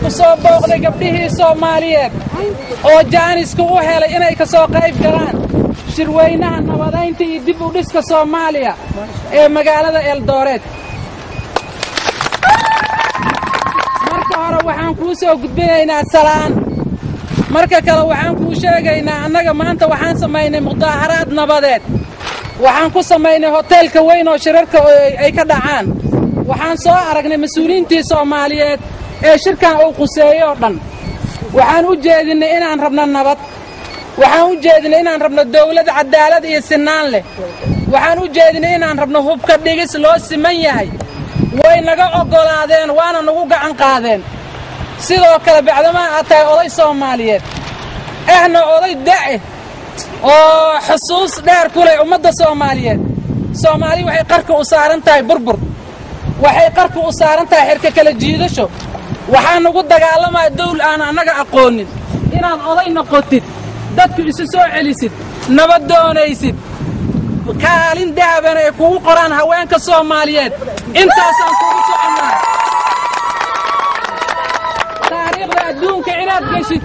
ku soo booqday gabdhihii Soomaaliyeed oo jaaniska u helay inay ka soo qayb galaan shirweynaha nabadaynta iyo dib u dhiska Soomaaliya ee magaalada Eldoret. Marka hore waxaan kuu soo gudbinaynaa salaan. Marka kale waxaan kuu sheegaynaa annaga maanta waxaan samaynay mudaaharaad nabadeed. Waxaan ku samaynay hoteelka weyn oo shirarka ay ka dhacaan. Waxaan soo aragnay mas'uuliyiintii Soomaaliyeed ee shirkan uu quseeyay oo dhan. Waxaan u jeedinay inaan rabno nabad. Waxaan u jeedinay inaan rabno dawlad cadaalad iyo sinaan leh. Waxaan u jeedinay inaan rabno hubka dhigis loo siman yahay. Way naga oggolaadeen waana nagu gacan qaadeen. Sidoo kale bacdamaa aad tahay oday Soomaaliyeed, ahna oday dace oo xusuus dheer ku leh ummadda Soomaaliyeed. Soomaali waxay qarka u saaran tahay burbur. Waxay qarka u saaran tahay xirka kala jiidasho. Waxaan ugu dagaalamaa dowl aan annaga aqoonin. Inaad oday noqotid, dadku isu soo celisid, nabad doonaysid, kaalin dahaban ay kugu qoraan haweenka Soomaaliyeed. Intaasaan kugu soconnaa. Taariikhda adduunka inaad geshid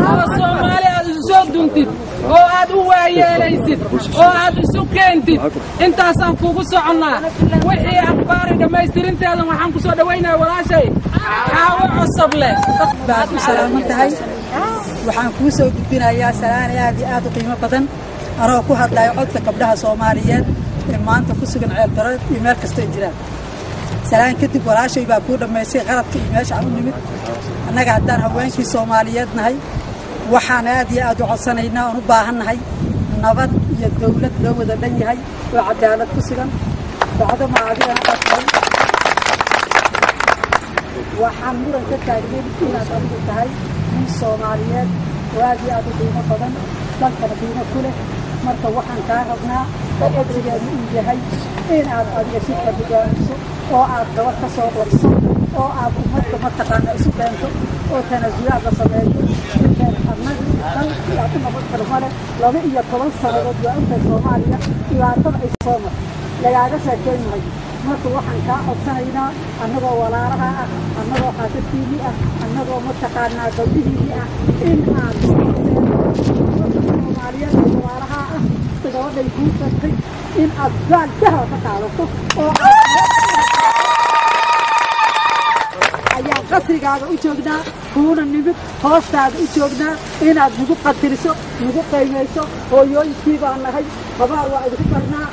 oo Soomaali aad isu soo duntid oo aad u waayeelaysid oo aad isu keentid, intaasaan kugu soconnaa. Wixii akhbaari dhammaystirinteedan waxaan ku soo dhawaynayaa walaashay Xaawo Cosoble. Baad u salaaman tahay. Waxaan kuu soo gudbinayaa salaan aad iyo aad u qiimo badan anoo ku hadlayo codka gabdhaha Soomaaliyeed ee maanta ku sugan Ceeldareed iyo meel kasta ay jiraan. Salaan kadib walaashay baa kuu dhammaysay qaladka iyo meesha aan u nimid. Annaga haddaan haweenkii Soomaaliyeed nahay, waxaan aad iyo aad u codsanaynaa oon u baahannahay nabad iyo dawlad loo wada dhan yahay oo cadaalad ku sugan. Bacdama adigana aad tahay, waxaan muran ka taagnayn inaad adigu tahay nin Soomaaliyeed oo aad iyo aad u qiimo badan, dalkana qiimo ku leh. Marka waxaan kaa rabnaa oo codsigeenu uu yahay inaad adiga shirka hogaamiso oo aad gabadh ka soo qorso oo aad ummadda mataqaana isu keento oo tanaasulaad la sameeyo. Inteen annaga dal aad u noqon karo male. 12 sannadood waa intay Soomaaliya dhibaatada ay soo martay lagaaga sheekeyn maayo. Marka waxaan kaa codsanaynaa annagoo walaalaha ah, annagoo xaasaskiinii ah, annagoo mataqaanaa gabdhihiinii ah, in aad Soomaaliyeed oo walaalaha ah gabadhay kuu tagtay in aad baal dahaba ka qaadato oo ayaan qasrigaaga u joognaa, kuuna nimid hoostaada u joognaa inaad nagu qatiriso, nagu qiimayso. Hooyooyinkii baan nahay, habaar waa idinku barnaa,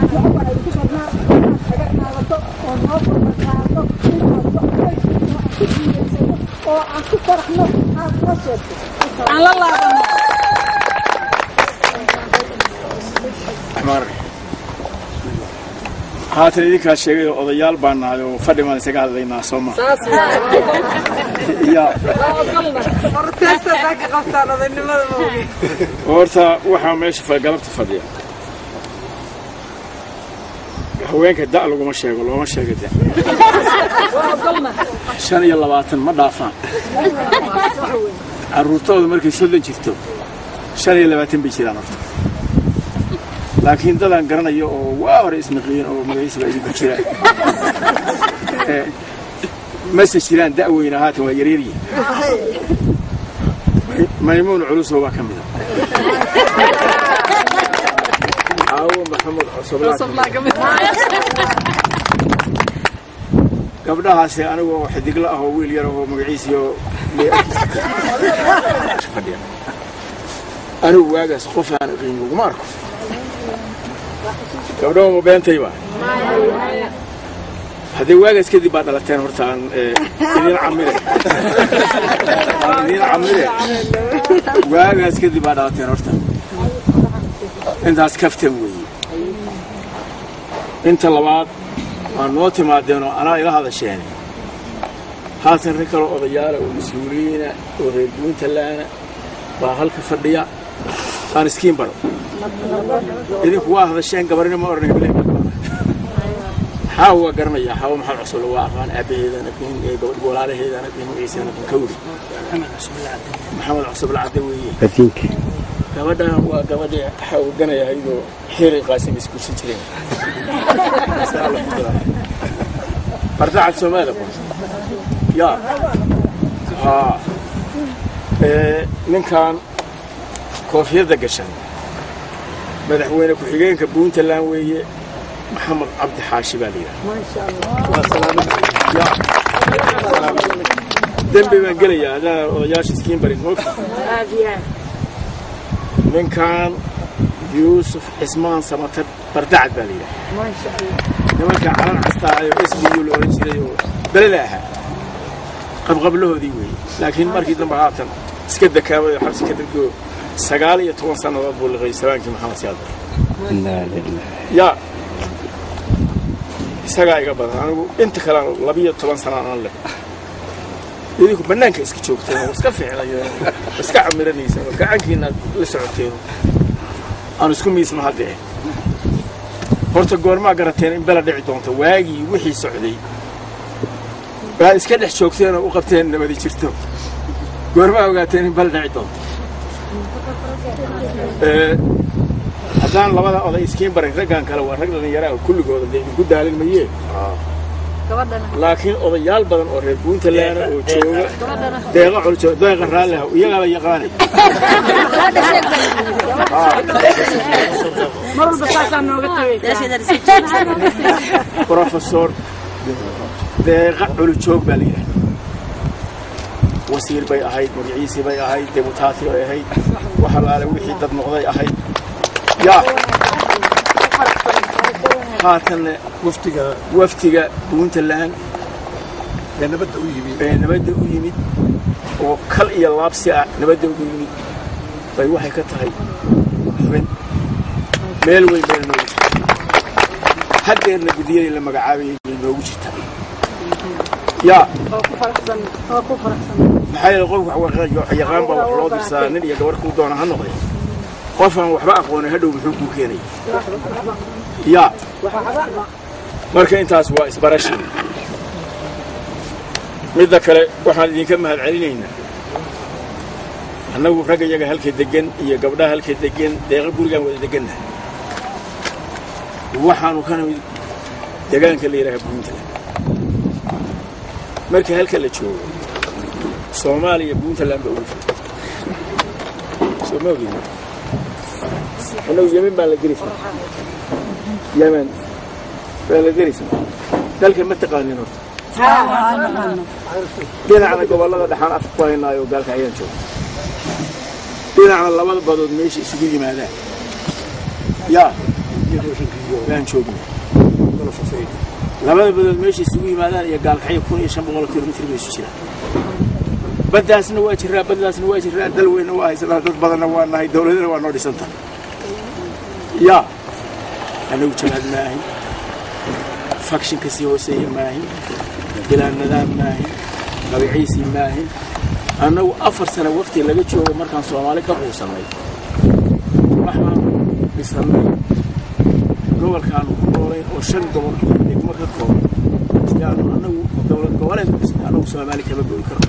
duco waa idinku barnaa, inaad kaga qaadato oo noo ballan qaado inaad wax weyn oo aan ku guulaysano oo aan ku faraxno aad noo sheegto. Aan la laabano. Haatan idinkaa sheegay oo odayaal baan nahay oo fadhi baan isaga hadlaynaa soo ma ya. Horta waxaa meesha galabta fadhiya haweenka da' laguma sheego, looma sheego da' 25 ma dhaafaan. Carruurtooda markay 30 jirto 25 bay jiraan horta, laakiin dadaan garanayo oo waa hore isnaqiyin oo magaciisa baa idinku jira mase jiraan da'weyna, haatan waa yaryaryihin. Maymuun Culusow baa ka mida, Aawo Maxamed Cosoblaa, gabdhahaasi anigoo xidigla ah oo wiil yar oo magaciisiyo fadhiya. Anigu waagaas qof aan qiin uguma arko gabdhahu ma beentayba. Haddii waagaas kadib baa dhalateen horta aan idiin camire, aan idiin camire, waagaas kadib baa dhalateen horta. Intaas kaftan weeye. Inta labaad waa noo timaadeen oo anaa ila hadasheen. Haatan rag kaloo odayaala oo mas-uuliyiina oo reer Puntlandna baa halka fadhiya. Aan iskiin baro, idinku waa hadasheen, gabarina ma odhanay bilahi. Xaawo waa garanayaa, Xaawo Maxamed Cusubla waa aqaan, aabaheedaan aqin, gabadh walaalaheedaan aqin, magaciisaan aqin, kawri Maxamed Cusubla Cadde weeye. Gabadhan waa gabadhii xawganayahaydoo Xiiray Qaasim isguursan jireen bardacad Soomaaliya qor yaa Haa, ninkan koofiyadda gashan madaxweyne ku-xigeenka Puntland weeye, Maxamed Cabdi Xaashi baa la yidhaha. Waa salaamad ya dembi baan gelayaa haddaan odayaasha iskiin barin moogta. Ninkan Yuusuf Cismaan Samatar Bardacad baa la yidhaha, nimanka calan castaayo SBU la odhan jiray oo beleda ahaa qabqablahoodii weeye, laakiin markii dambe haatan iska dakaabay oo xabsi ka degoo 19 sannadood buu liqay sabaankii Maxamed Siyaad Bare. Ya isagaa iga badan, anigu inta kalean 12 sanaan aan leh. Idinku bannaanka iska joogteen oo iska fiicnayeen oo iska camiranayseen oo gacankiina la socoteen, aan isku miisno haddee. Horta goormaa garateen in bela dhici doonto? Waagii wixii socday baa iska dhex joogteen oo u qabteen nabadi jirto. Goormaa ogaateen in bela dhici doonto? Haddaan labada oday iskiin barin, raggan kale waa rag dhallinyaraa oo kulligooda dee idinku daalin mayee, laakiin odayaal badan oo reer Puntland oo jooga, Deeqa Culjo, Deeqa raalliha, iyagaaba yaqaanay. Professor Deeqa Culujoog baa la yidhahda, wasiir bay ahayd, magaciisii bay ahayd, debutaati bay ahayd, wax allaale wixii dad noqday ahayd. Yaa haatanna waftiga Puntland ee nabadda u yimid oo kal iyo laabsi ah nabadda ugu yimid bay waxay ka tahay xubin meel weyn bayna noogu jirta. Haddeerna guddiyadii la magacaabayay bay noogu jirtaa. Yaa maxaa yeele qof wax yaqaan baa wax loo dirsaa, nin iyo gabar kuu doona ha noqday. Qof aan waxba aqoonin hadhow muxuu kuu keenaya? Yaa marka intaas waa isbarashii. Midda kale waxaan idinka mahad celinaynaa annagu ragga iyaga halka degan iyo gabdhaha halka degan, Deeqa gurigaan wada degannahay. Waxaanu ka nimid degaanka la yidhaaha Puntland. Marka halka la joogo Soomaaliya, Puntland baa ugu jirta, soo ma ogin? Annagu Yemen baan la derisna, Yemen baan la derisna. Dalka ma taqaanin horta? Dhinacna gobollada dhexaan afka ku haynaayo, gaalka ayaan jooga, dhinacna labada badood meesha isugu yimaadaan yaa baan joogna. Labada badood meesha isugu yimaadaan iyo Gaalkacyo 1500 kilomitr bay isu jiraan. Baddaasna waa jiraa, baddaasna waa jiraa, dal weynna waa haysanaa, dad badanna waa nahay, dawladana waa noo dhisanta. Yaa anagu jabhad maahin, fakshin ka sii hooseeya maahin, bilaa nadaam maahin, magaciisii maahin. Annagu 4 sano waqti laga joogo markaan Soomaali ka quusannay, waxaanu dhisannay gobolkaanu ku noolayn oo 5 gobol iyo degmo ka kooban. Yaanu annagu dowlad goboleed ku dhisnay. Annagu Soomaali kama go'i karno,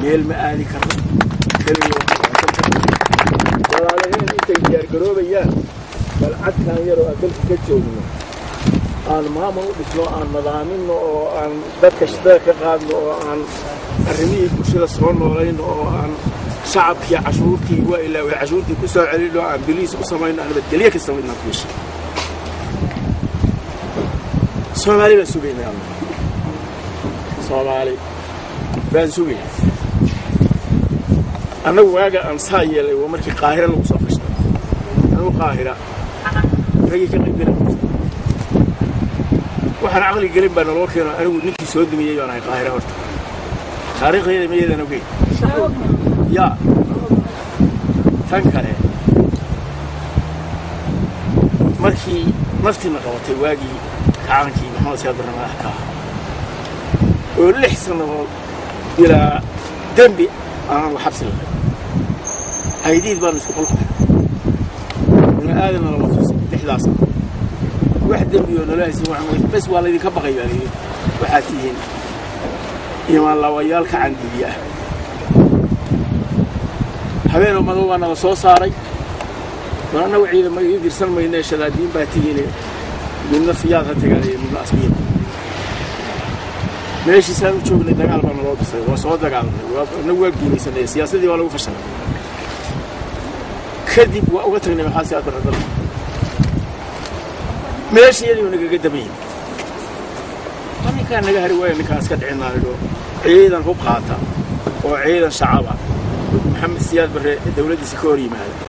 meel ma aadi karno, keligoo walaalaheen intay diyaargaroobayaan. Bal cadkaan yaroo aan dalka ka joogno aan maamul u dhisno, aan nadaaminno oo aan dadka shidada ka qaadno oo aan arrimihii bulshada soo noolayno oo aan shacabkii cashuurtii waa ilaaway cashuurtii ku soo celino, aan biliis u samayno, aan nabadgelyo ka samayno, aan ku heshiino. Soomaali baan sugaynaa, annagu Soomaali baan sugaynaa. Annagu waaga aan saa yeelay waa markii Qaahira lagu soo fashtay. Anigu Qaahira raggii ka qayb galay, waxaan caqli gelin baa naloo keeno. Anigu ninkii soo dumiyey baan ahay Qaahira. Horta taariikhdeeda mayadan ogeyn. Yaa tan kale markii naftiina qabatay waagii kacaankii Maxamed Siyaad Barre madax ka ahaa oo 6 sannadood bilaa dembi aanan la xabsi lahayn, haydiid baanu isku qolku bini aadamna lama tusin. 6daas sano wax dembi oo nala haysan waxaan bes waa laydinka baqay baa layidhi, waxaad tihiin imaan lawayaal ka candidiya ah. Habeenoo madow baa nala soo saaray. War annagu ciidamo ii dirsan maynee, shadaadiin baa tihiine, midna fiyaad ha tagaanaya, midna asmiya. Meeshiisaan u joognay dagaal baa naloo dhisay, waa soo dagaalamnay, inagu waa guulaysanay, siyaasaddii waa lagu fashalay. Kadib waa uga tagnay Maxamed Siyaad Barre dalka, meesha iyadii nagaga daban yimi. Ninkaan naga hari waaya, ninkaan iska dhicinaayo, ciidan hub qaata oo ciidan shacaba Maxamed Siyaad Barre dawladdiisa ka hor yimaada.